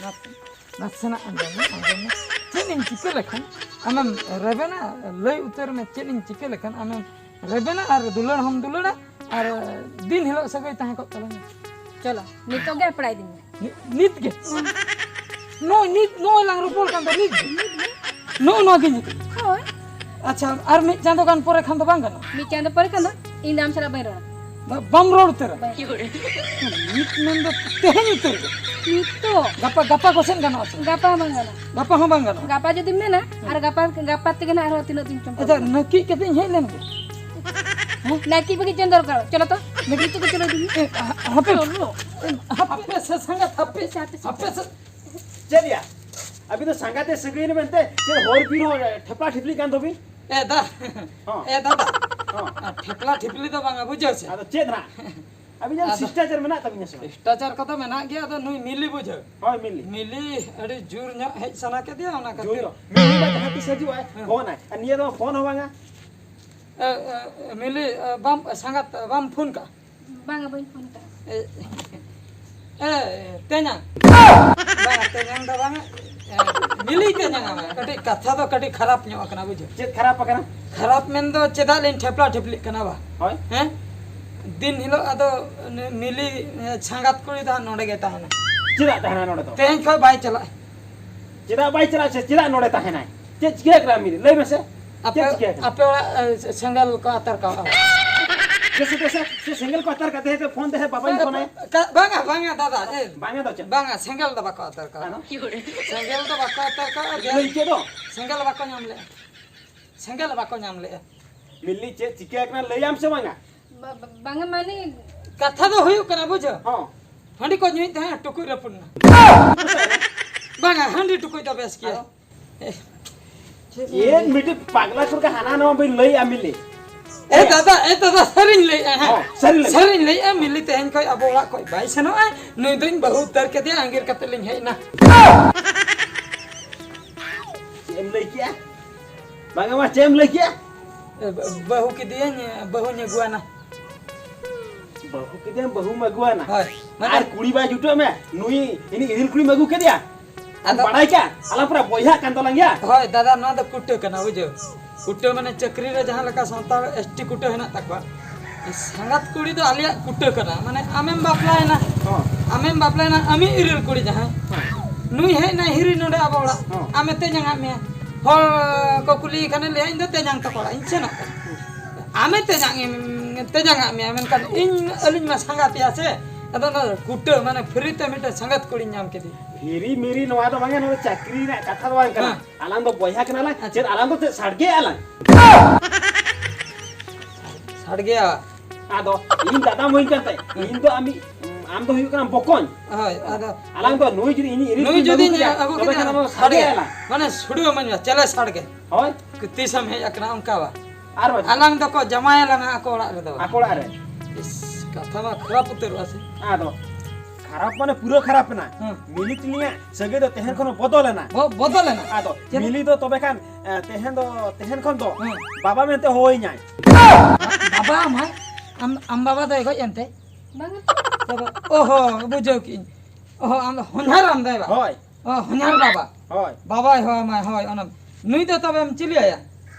ᱱᱟᱥᱮ, ᱱᱟᱥᱮᱱᱟᱜ ᱟᱸᱡᱚᱢ ᱢᱮ, ᱟᱸᱡᱚᱢ ᱢᱮ᱾ ᱪᱮᱫ ᱤᱧ ᱪᱤᱠᱟᱹ ᱞᱮᱠᱷᱟᱱ ᱟᱢᱮᱢ ᱨᱮᱵᱮᱱᱟ? ᱞᱟᱹᱭ ᱩᱛᱟᱹᱨ ᱢᱮ, ᱪᱮᱫ ᱤᱧ ᱪᱤᱠᱟᱹ ᱞᱮᱠᱷᱟᱱ ᱟᱢᱮᱢ ᱨᱮᱵᱮᱱᱟ ᱟᱨ ᱫᱩᱞᱟᱹᱲ ᱦᱚᱸᱢ ᱫᱩᱞᱟᱹᱲᱟ ᱟᱨ ᱫᱤᱱ ᱦᱤᱞᱳᱜ ᱥᱟᱹᱜᱟᱹᱭ ᱛᱟᱦᱮᱸ ᱠᱚᱜ ᱛᱟᱞᱟᱝᱟ᱾ ᱪᱚᱞᱚ, ᱱᱤᱛᱚᱜ ᱜᱮ ᱦᱟᱯᱲᱟᱭ ᱫᱤᱧ ᱢᱮ᱾ ᱱᱤ-, ᱱᱤᱛ ᱜᱮ? ᱱᱚᱜᱼᱚᱭ ᱱᱤᱛ, ᱱᱚᱜᱼᱚᱭ ᱞᱟᱝ ᱨᱚᱯᱚᱲ ᱠᱟᱱ ᱫᱚ ᱱᱤᱛ ᱜᱮ? ᱱᱚᱜᱼᱚ ᱱᱚᱣᱟ ᱜᱮ ᱱᱤᱛ? ᱦᱳᱭ᱾ ᱟᱪᱪᱷᱟ, ᱟᱨ ᱢᱤᱫ ᱪᱟᱸᱫᱳ ᱜᱟᱱ ᱯᱚᱨᱮ ᱠᱷᱟᱱ ᱫᱚ ᱵᱟᱝ ᱜᱟᱱᱚᱜᱼᱟ? ᱢᱤᱫ ᱪᱟᱸᱫᱳ ᱯᱚᱨᱮ ᱠᱷᱟᱱ ᱫᱚ ᱤᱧ ᱫᱚ ᱟᱢ ᱥᱟᱞᱟᱜ ᱵᱟᱹᱧ ᱨᱚᱲᱟ᱾ ᱵᱟ-, ᱵᱟᱢ ᱨᱚᱲ ᱩᱛᱟᱹᱨᱟ? ᱵᱟᱹᱧ᱾ ᱱᱤᱛ ᱢᱮᱱ ᱫᱚ ᱛᱮᱦᱮᱧ ᱩᱛᱟᱹᱨ ᱜᱮ? ᱱᱤᱛᱚᱜ᱾ ᱜᱟᱯᱟ, ᱜᱟᱯᱟ ᱠᱚ ᱥᱮᱱ ᱜᱟᱱᱚᱜᱼᱟ ᱥᱮ? ᱜᱟᱯᱟ ᱦᱚᱸ ᱵᱟᱝ ᱜᱟᱱᱚᱜᱼᱟ᱾ ᱜᱟᱯᱟ ᱦᱚᱸ ᱵᱟᱝ ᱜᱟᱱᱚᱜᱼᱟ? ᱜᱟᱯᱟ ᱡᱩᱫᱤᱢ ᱢᱮᱱᱟ, ᱟᱨ ᱜᱟᱯᱟ, ᱜᱟᱯᱟ ᱛᱮᱜᱮ ᱱᱟᱜ ᱟᱨᱦᱚᱸ ᱛᱤᱱᱟᱹᱜ ᱫᱤᱱ ᱪᱚᱢ ᱟᱪᱪᱷᱟ, ᱠᱟᱹᱢᱤᱭᱟ᱾ ᱱᱟᱹᱠᱤᱡ ᱠᱟᱛᱮᱧ ᱦᱮᱡ ᱞᱮᱱ ᱜᱮ᱾ ᱦᱮᱸ? ᱱᱟᱹᱠᱤᱡ ᱵᱟᱹᱠᱤᱡ ᱪᱮᱫ ᱫᱚᱨᱠᱟᱨ? ᱪᱚᱞᱚ ᱛᱚ, ᱱᱤᱛᱚᱜ ᱜᱮ ᱪᱚᱞᱚ ᱤᱫᱤ ᱢᱮ᱾ ᱮ, ᱦᱟ-, ᱦᱟᱯᱮ, ᱪᱚᱞᱚ᱾ ᱦᱟᱯᱮ ᱥᱮ ᱥᱟᱸᱜᱟᱛ, ᱦᱟᱯᱮ, ᱦᱟᱯᱮ ᱥᱮ, ᱦᱟᱯᱮ ᱥᱮ᱾ ᱪᱮᱫ ᱭᱟ? ᱟᱹᱵᱤᱱ ᱫᱚ ᱥᱟᱸᱜᱟᱛᱮ ᱥᱟᱹᱜᱟᱹᱭ ᱮᱱᱟ ᱢᱮᱱᱛᱮ ᱪᱮᱫ ᱦᱚᱨ ᱵᱤᱨ ᱦᱚᱸ ᱴᱷᱮᱯᱞᱟ ᱴᱷᱤᱯᱞᱤ ᱠᱟᱱ ᱫᱚᱵᱤᱱ? ᱮ ᱫᱟ-, ᱦᱚᱸ᱾ ᱮ ᱫᱟᱫᱟ᱾ ᱦᱚᱸ᱾ ᱟᱨ ᱴᱷᱮᱯᱞᱟ ᱴᱷᱤᱯᱞᱤ ᱫᱚ ᱵᱟᱝᱟ, ᱵᱩᱡᱷᱟᱹᱣ ᱥᱮ? ᱟᱫᱚ ᱪᱮᱫ ᱦᱟᱸᱜ? ᱟᱹᱵᱤᱱᱟᱜ ᱟᱫᱚ ᱥᱤᱥᱴᱟᱪᱟᱨ ᱢᱮᱱᱟᱜ ᱛᱟᱹᱵᱤᱱᱟ ᱥᱮ ᱵᱟᱝ? ᱥᱤᱥᱴᱟᱪᱟᱨ ᱠᱚᱫᱚ ᱢᱮᱱᱟᱜ ᱜᱮᱭᱟ, ᱟᱫᱚ ᱱᱩᱭ ᱢᱤᱞᱤ ᱵᱩᱡᱷᱟᱹᱣ᱾ ᱦᱳᱭ, ᱢᱤᱞᱤ᱾ ᱢᱤᱞᱤ ᱟᱹᱰᱤ ᱡᱳᱨ ᱧᱚᱜ ᱦᱮᱡ ᱥᱟᱱᱟ ᱠᱮᱫᱮᱭᱟ, ᱚᱱᱟ ᱡᱳᱨ ᱠᱷᱟᱹᱛᱤᱨ᱾ ᱧᱚᱜ᱾ ᱢᱤᱞᱤ ᱢᱟ ᱡᱟᱦᱟᱸ ᱛᱤᱥ ᱦᱤᱡᱩᱜ ᱟᱭ, ᱦᱮᱸ᱾ ᱯᱷᱳᱱ ᱟᱭ᱾ ᱟᱨ ᱱᱤᱭᱟᱹ ᱫᱚ ᱯᱷᱳᱱ ᱦᱚᱸ ᱵᱟᱝᱟ᱾ ᱮ, ᱮ, ᱢᱤᱞᱤ, ᱮ, ᱵᱟᱢ, ᱥᱟᱸᱜᱟᱛ, ᱵᱟᱢ ᱯᱷᱳᱱ ᱠᱟᱜᱼᱟ? ᱵᱟᱝᱟ, ᱵᱟᱹᱧ ᱯᱷᱳᱱ ᱠᱟᱜᱼᱟ᱾ ᱮ, ᱮ, ᱛᱮᱧᱟᱝ᱾ ᱵᱟᱝᱟ, ᱛᱮᱧᱟᱝ ᱫᱚ ᱵᱟᱝᱟ᱾ ᱮ, ᱢᱤᱞᱤ ᱛᱮᱧᱟᱝ ᱟᱢ᱾ ᱠᱟᱹᱴᱤᱡ ᱠᱟᱛᱷᱟ ᱫᱚ ᱠᱟᱹᱴᱤᱡ ᱠᱷᱟᱨᱟᱯ ᱧᱚᱜ ᱟᱠᱟᱱᱟ, ᱵᱩᱡᱷᱟᱹᱣ᱾ ᱪᱮᱫ ᱠᱷᱟᱨᱟᱯ ᱟᱠᱟᱱᱟ? ᱠᱷᱟᱨᱟᱯ ᱢᱮᱱ ᱫᱚ ᱪᱮᱫᱟᱜ ᱞᱤᱧ ᱴᱷᱮᱯᱞᱟ ᱴᱷᱮᱯᱞᱤᱜ ᱠᱟᱱᱟ ᱵᱟ? ᱦᱳᱭ᱾ ᱦᱮᱸ? ᱫᱤᱱ ᱦᱤᱞᱳᱜ ᱟᱫᱚ ᱩᱱᱤ ᱢᱤᱞᱤ, ᱮ, ᱥᱟᱸᱜᱟᱛ ᱠᱩᱲᱤ ᱫᱚ ᱦᱟᱸᱜ ᱱᱚᱰᱮ ᱜᱮ ᱛᱟᱦᱮᱱᱟ᱾ ᱪᱮᱫᱟᱜ ᱛᱟᱦᱮᱱᱟ ᱱᱚᱰᱮ ᱫᱚ? ᱛᱮᱦᱮᱧ ᱠᱷᱚᱱ ᱵᱟᱭ ᱪᱟᱞᱟᱜᱼᱟ᱾ ᱪᱮᱫᱟᱜ ᱵᱟᱭ ᱪᱟᱞᱟᱜᱼᱟ? ᱪᱮ-, ᱪᱮᱫᱟᱜ ᱱᱚᱰᱮ ᱛᱟᱦᱮᱱᱟᱭ? ᱪᱮᱫ ᱪᱤᱠᱟᱹ ᱠᱟᱱᱟ ᱢᱤᱞᱤ? ᱞᱟᱹᱭ ᱢᱮᱥᱮ᱾ ᱟᱯᱮ, ᱪᱮᱫ ᱪᱤᱠᱟᱹ ᱠᱟᱱᱟ? ᱟᱯᱮ ᱚᱲᱟᱜ, ᱮ, ᱥᱮᱸᱜᱮᱞ ᱠᱚ ᱟᱛᱟᱨ ᱠᱟᱣᱟ᱾ ᱫᱮᱥᱮ, ᱫᱮᱥᱮ, ᱥᱮ ᱥᱮᱸᱜᱮᱞ ᱠᱚ ᱟᱛᱟᱨ ᱠᱟᱛᱮ ᱦᱮᱡ ᱯᱷᱳᱱ ᱛᱮ ᱦᱮᱡ ᱵᱟᱵᱟᱧ ᱯᱷᱳᱱᱟᱭᱟ᱾ ᱠᱟ-, ᱵᱟᱝᱟ, ᱵᱟᱝᱟ, ᱫᱟᱫᱟ, ᱮ, ᱵᱟᱝᱟ ᱫᱚ ᱪᱮᱫ? ᱵᱟᱝᱟ, ᱥᱮᱸᱜᱮᱞ ᱫᱚ ᱵᱟᱠᱚ ᱟᱛᱟᱨ ᱠᱟᱣᱟ᱾ ᱟᱫᱚ? ᱥᱮᱸᱜᱮᱞ ᱫᱚ ᱵᱟᱠᱚ ᱟᱛᱟᱨ ᱠᱟᱣᱟ, ᱞᱟᱹᱭ ᱪᱮᱫ ᱫᱚ? ᱥᱮᱸᱜᱮᱞ ᱵᱟᱠᱚ ᱧᱟᱢ ᱞᱮᱜᱼᱟ᱾ ᱥᱮᱸᱜᱮᱞ ᱵᱟᱠᱚ ᱧᱟᱢ ᱞᱮᱜᱼᱟ᱾ ᱢᱤᱞᱤ, ᱪᱮᱫ ᱪᱤᱠᱟᱹ ᱠᱟᱱᱟ ᱞᱟᱹᱭᱟᱢ ᱥᱮ ᱵᱟᱝᱟ? ᱵᱟ-, ᱵᱟ-, ᱵᱟᱝᱟ, ᱢᱟᱱᱮ ᱠᱟᱛᱷᱟ ᱫᱚ ᱦᱩᱭᱩᱜ ᱠᱟᱱᱟ, ᱵᱩᱡᱷᱟᱹᱣ? ᱦᱚᱸ᱾ ᱦᱟᱺᱰᱤ ᱠᱚ ᱧᱩᱭᱮᱫ ᱛᱟᱦᱮᱸᱫ, ᱴᱩᱠᱩᱡ ᱨᱟᱹᱯᱩᱫ ᱮᱱᱟ᱾ ᱵᱟᱝᱟ, ᱦᱟᱺᱰᱤ ᱴᱩᱠᱩᱡ ᱫᱚ ᱵᱮᱥ ᱜᱮᱭᱟ᱾ ᱟᱫᱚ? ᱮ, ᱪᱮᱫ ᱢᱤᱫᱴᱤᱡ ᱯᱟᱜᱽᱞᱟ ᱠᱚ ᱞᱮᱠᱟ ᱦᱟᱱᱟ ᱱᱟᱣᱟ ᱵᱤᱱ ᱞᱟᱹᱭᱮᱜᱼᱟ ᱢᱤᱞᱤ? ᱮ ᱫᱟᱫᱟ, ᱮ ᱫᱟᱫᱟ, ᱥᱟᱹᱨᱤᱧ ᱞᱟᱹᱭᱮᱜᱼᱟ, ᱦᱮᱸ᱾ ᱦᱚᱸ, ᱥᱟᱹᱨᱤ ᱞᱟᱹᱭ ᱥᱟᱹᱨᱤᱧ ᱞᱟᱹᱭᱮᱜᱼᱟ, ᱢᱤᱞᱤ ᱛᱮᱦᱮᱧ ᱠᱷᱚᱱ ᱟᱵᱚ ᱚᱲᱟᱜ ᱠᱷᱚᱱ ᱵᱟᱭ ᱥᱮᱱᱚᱜᱼᱟ᱾ ᱱᱩᱭ ᱫᱚᱧ ᱵᱟᱹᱦᱩ ᱩᱛᱟᱹᱨ ᱠᱮᱫᱮᱭᱟ, ᱟᱸᱜᱤᱨ ᱠᱟᱛᱮ ᱞᱤᱧ ᱦᱮᱡ ᱮᱱᱟ᱾ ᱪᱮᱫ ᱮᱢ ᱞᱟᱹᱭ ᱠᱮᱜᱼᱟ? ᱵᱟᱝᱟ ᱢᱟ, ᱪᱮᱫ ᱮᱢ ᱞᱟᱹᱭ ᱠᱮᱜᱼᱟ? ᱮ, ᱵᱟ-, ᱵᱟᱹᱦᱩ ᱠᱮᱫᱮᱭᱟᱹᱧ, ᱵᱟᱹᱦᱩᱧ ᱟᱹᱜᱩᱣᱟᱱᱟ᱾ ᱵᱟᱹᱦᱩ ᱠᱮᱫᱮᱭᱟᱢ, ᱵᱟᱹᱦᱩᱢ ᱟᱹᱜᱩᱣᱟᱱᱟ? ᱦᱳᱭ, ᱢᱟᱱᱮ ᱟᱨ ᱠᱩᱲᱤ ᱵᱟᱭ ᱡᱩᱴᱟᱹᱜ ᱢᱮ, ᱱᱩᱭ ᱤᱧᱤᱡ ᱤᱨᱤᱞ ᱠᱩᱲᱤᱢ ᱟᱹᱜᱩ ᱠᱮᱫᱮᱭᱟ? ᱟᱫᱚ ᱵᱟᱲᱟᱭ ᱠᱮᱜᱼᱟ? ᱟᱞᱟᱝ ᱯᱩᱨᱟᱹ ᱵᱚᱭᱦᱟᱜ ᱠᱟᱱ ᱛᱟᱞᱟᱝ ᱜᱮᱭᱟ᱾ ᱦᱳᱭ ᱫᱟᱫᱟ, ᱱᱚᱣᱟ ᱫᱚ ᱠᱩᱴᱟᱹ ᱠᱟᱱᱟ, ᱵᱩᱡᱷᱟᱹᱣ᱾ ᱠᱩᱴᱟᱹ ᱢᱟᱱᱮ ᱪᱟᱹᱠᱨᱤ ᱨᱮ ᱡᱟᱦᱟᱸ ᱞᱮᱠᱟ ᱥᱟᱱᱛᱟᱲ ᱮᱥ ᱴᱤ ᱠᱩᱴᱟᱹ ᱦᱮᱱᱟᱜ ᱛᱟᱠᱚᱣᱟ, ᱥᱟᱸᱜᱟᱛ ᱠᱩᱲᱤ ᱫᱚ ᱟᱞᱮᱭᱟᱜ ᱠᱩᱴᱟᱹ ᱠᱟᱱᱟ, ᱢᱟᱱᱮ ᱟᱢᱮᱢ ᱵᱟᱯᱞᱟᱭᱮᱱᱟ, ᱦᱚᱸ᱾ ᱟᱢᱮᱢ ᱵᱟᱯᱞᱟᱭᱮᱱᱟ, ᱟᱢᱤᱡ ᱤᱨᱤᱞ ᱠᱩᱲᱤ ᱡᱟᱦᱟᱸᱭ, ᱦᱚᱸ᱾ ᱱᱩᱭ ᱦᱮᱡ ᱮᱱᱟᱭ ᱦᱤᱨᱤ ᱱᱚᱰᱮ ᱟᱵᱚ ᱚᱲᱟᱜ, ᱦᱚᱸ᱾ ᱟᱢᱮ ᱛᱮᱧᱟᱝᱟᱜ ᱢᱮᱭᱟ, ᱦᱚᱲ ᱠᱚ ᱠᱩᱞᱤᱭᱮ ᱠᱷᱟᱱᱮ ᱞᱟᱹᱭᱟ, "ᱤᱧ ᱫᱚ ᱛᱮᱧᱟᱝ ᱛᱟᱠᱚ ᱚᱲᱟᱜ ᱤᱧ ᱥᱮᱱᱚᱜ ᱠᱟᱱᱟ᱾" ᱟᱢᱮ ᱛᱮᱧᱟᱝ ᱮᱢ-, ᱛᱮᱧᱟᱝᱟᱜ ᱢᱮᱭᱟ, ᱢᱮᱱᱠᱷᱟᱱ ᱤᱧ, ᱟᱹᱞᱤᱧ ᱢᱟ ᱥᱟᱸᱜᱟᱛᱮᱭᱟ ᱥᱮ, ᱟᱫᱚ ᱚᱱᱟ ᱠᱩᱴᱟᱹ, ᱢᱟᱱᱮ ᱯᱷᱨᱤ ᱛᱮ ᱢᱤᱫᱴᱮᱱ ᱥᱟᱸᱜᱟᱛ ᱠᱩᱲᱤᱧ ᱧᱟᱢ ᱠᱮᱫᱮ᱾ ᱦᱤᱨᱤ ᱢᱤᱨᱤ ᱱᱚᱣᱟ ᱫᱚ ᱵᱟᱝᱟ, ᱱᱚᱣᱟ ᱫᱚ ᱪᱟᱹᱠᱨᱤ ᱨᱮᱱᱟᱜ ᱠᱟᱛᱷᱟ ᱫᱚ ᱵᱟᱝ ᱠᱟᱱᱟ᱾ ᱦᱮᱸ᱾ ᱟᱞᱟᱝ ᱫᱚ ᱵᱚᱭᱦᱟ ᱠᱟᱱᱟᱞᱟᱝ, ᱟᱪᱪᱷᱟ᱾ ᱪᱮᱫ ᱟᱞᱟᱝ ᱫᱚ ᱪᱮᱫ ᱥᱟᱰᱜᱮ ᱟᱞᱟᱝ? ᱥᱟᱰᱜᱮᱭᱟ᱾ ᱟᱫᱚ ᱤᱧ ᱫᱟᱫᱟᱢ ᱦᱩᱭ ᱠᱟᱱ ᱛᱟᱭ, ᱤᱧ ᱫᱚ ᱟᱢᱤᱡ, ᱟᱢ ᱫᱚ ᱦᱩᱭᱩᱜ ᱠᱟᱱᱟᱢ ᱵᱚᱠᱚᱧ᱾ ᱦᱳᱭ, ᱟᱫᱚ ᱟᱞᱟᱝ ᱫᱚ ᱱᱩᱭ ᱡᱩᱫᱤ ᱤᱧᱤᱡ ᱤᱨᱤᱞ ᱱᱩᱭ ᱠᱩᱲᱤ ᱡᱩᱫᱤ ᱟᱹᱜᱩ ᱠᱮᱫᱮᱭᱟ, ᱟᱹᱜᱩ ᱛᱚᱵᱮ ᱠᱮᱫᱮᱭᱟ, ᱠᱷᱟᱱ ᱟᱵᱚ ᱥᱟᱰᱜᱮ ᱥᱟᱰᱜᱮᱭᱟ᱾ ᱟᱞᱟᱝ᱾ ᱢᱟᱱᱮ ᱥᱩᱰᱩ ᱤᱢᱟᱹᱧ ᱢᱮ, ᱪᱮᱞᱮ ᱥᱟᱰᱜᱮ? ᱦᱳᱭ᱾ ᱛᱤᱥᱮᱢ ᱦᱮᱡ ᱟᱠᱟᱱᱟ ᱚᱱᱠᱟ ᱵᱟ? ᱟᱨ ᱵᱟᱝ? ᱟᱞᱟᱝ ᱫᱚᱠᱚ ᱡᱟᱶᱟᱭ ᱟᱞᱟᱝᱟ ᱟᱠᱚ ᱚᱲᱟᱜ ᱨᱮᱫᱚ᱾ ᱟᱠᱚ ᱚᱲᱟᱜ ᱨᱮ᱾ ᱤᱥ, ᱠᱟᱛᱷᱟ ᱢᱟ ᱠᱷᱟᱨᱟᱯ ᱩᱛᱟᱹᱨᱚᱜᱼᱟ ᱥᱮ᱾ ᱟᱫᱚ ᱠᱷᱟᱨᱟᱯ ᱢᱟᱱᱮ ᱯᱩᱨᱟᱹ ᱠᱷᱟᱨᱟᱯ ᱮᱱᱟ᱾ ᱦᱮᱸ᱾ ᱢᱤᱞᱤ ᱛᱤᱞᱤᱧᱟᱜ ᱥᱟᱹᱜᱟᱹᱭ ᱫᱚ ᱛᱮᱦᱮᱧ ᱠᱷᱚᱱ ᱵᱚᱫᱚᱞ ᱮᱱᱟ᱾ ᱵᱚ-, ᱵᱚᱫᱚᱞ ᱮᱱᱟ? ᱟᱫᱚ ᱪᱮᱫ? ᱢᱤᱞᱤ ᱫᱚ ᱛᱚᱵᱮ ᱠᱷᱟᱱ, ᱮ, ᱛᱮᱦᱮᱧ ᱫᱚ, ᱛᱮᱦᱮᱧ ᱠᱷᱚᱱ ᱫᱚ ᱦᱮᱸ᱾ ᱵᱟᱵᱟ ᱢᱮᱱᱛᱮ ᱦᱚᱦᱚᱭᱤᱧᱟᱭ᱾ ᱵᱟᱵᱟ ᱟᱢᱟᱭ? ᱟᱢ, ᱟᱢ ᱵᱟᱵᱟ ᱫᱚᱭ ᱜᱚᱡ ᱮᱱᱛᱮ? ᱵᱟᱝᱟ᱾ ᱵᱟᱵᱟ, ᱚᱦᱚ, ᱵᱩᱡᱷᱟᱹᱣ ᱠᱮᱜᱼᱟᱹᱧ᱾ ᱚᱦᱚ, ᱟᱢ ᱫᱚ ᱦᱚᱧᱦᱟᱨ ᱟᱢ ᱫᱚᱭ ᱵᱟ? ᱦᱳᱭ᱾ ᱚ, ᱦᱚᱧᱦᱟᱨ ᱵᱟᱵᱟ᱾ ᱦᱳᱭ᱾ ᱵᱟᱵᱟᱭ ᱦᱚᱦᱚ ᱟᱢᱟᱭ, ᱦᱳᱭ, ᱚᱱᱟ᱾ ᱱᱩᱭ ᱫᱚ ᱛᱚᱵᱮᱢ ᱪᱤᱞᱤ ᱟᱭᱟ?